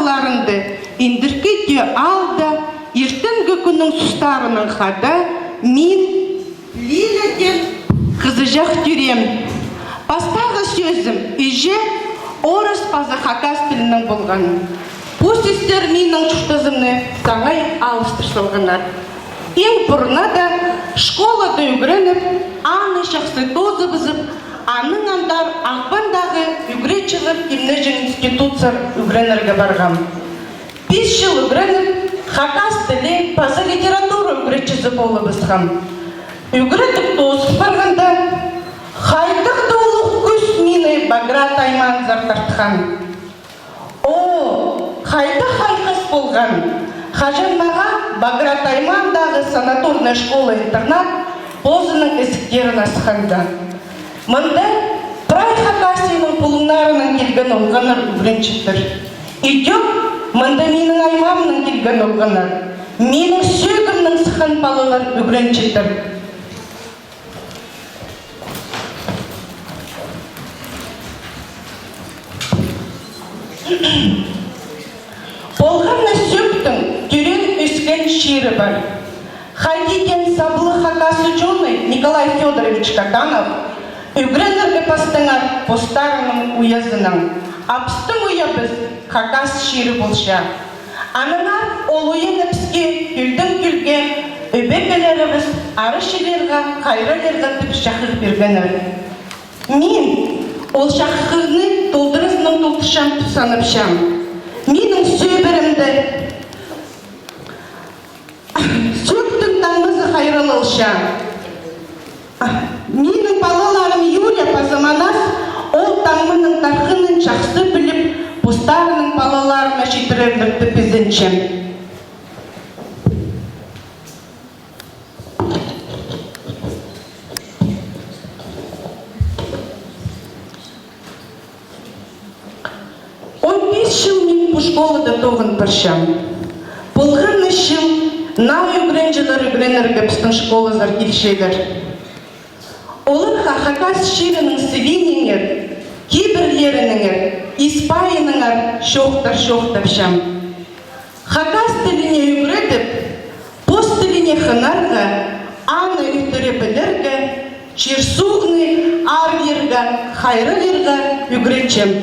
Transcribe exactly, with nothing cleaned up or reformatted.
чылларында, Индіркі Тӧӧ аалда, иртенгі кӱннің сустарынаң хада мин Лиля теен хызыҷах тӧреем. Пастағы сӧзім іҷе орыс паза хакас тілінең полған. Пу сӧстер минің чуртазымны саңай алыстыр салғаннар. Иң пурнада школада ӱгреніп, аны чахсы тоозыбызып, аның андар Ағбандағы ӱгретчілер тимнеҷең институтсар ӱгренерге парғам. Пис чыл ӱгреніп, хакас тілі паза литература ӱгретчізі полыбысхам. Ӱгредіп тоозып парғанда, хайдағ-да улуғ кӱс мині Баграт аймаанзар тартхан. О, хайдағ хайхас полған, хаҷан мағаа Баграт аймаандағы санаторная школа-интернат позының ізіктерін асханда. Мында прай Хакасияның пулуңнарынаң килген олғаннар ӱгренчеттер. Идӧк мында минің аймаамнаң килген олғаннар, минің сӧӧгімнең сыххан палалар ӱгренчеттер. Полған на Сӧӧктің тӧреен-ӧскен чирі пар. Хайди теен саблығ хакас учёный Николай Фёдорович Катанов ӱгренерге пастаңар постарының уязынаң. А пістің уябыс хакас чирі полча. Аннаңар ол уяны піске тӧлдең тӧлге ӧбекелерібіс арачылирға, хайралирға тіп чахығ пиргеннер. Мин ол чахығны толдыразынаң толдырчам тіп санапчам. Минің сӧбіремде Сӧӧктің таңмазы хайралалча. Минің палаларым Юля паза Манас ол таңманың тархынын чахсы піліп, постарының палаларына читірерлер тіп ізенчем. Он пис чыл мин пу школада тоғын парчам. Полған на чыл наа ӱгренҷілер ӱгренерге пістің школазар килчелер. Оларға хакас чирінің сілиинеңер, кибірлерінеңер, ис-пайыныңар чоохтар чоохтапчам. Хакас тіліне ӱгредіп, пос тіліне хынарға, аны ӧтіре пілерге, чир-суғны аарлирға, хайраллирға ӱгретчем.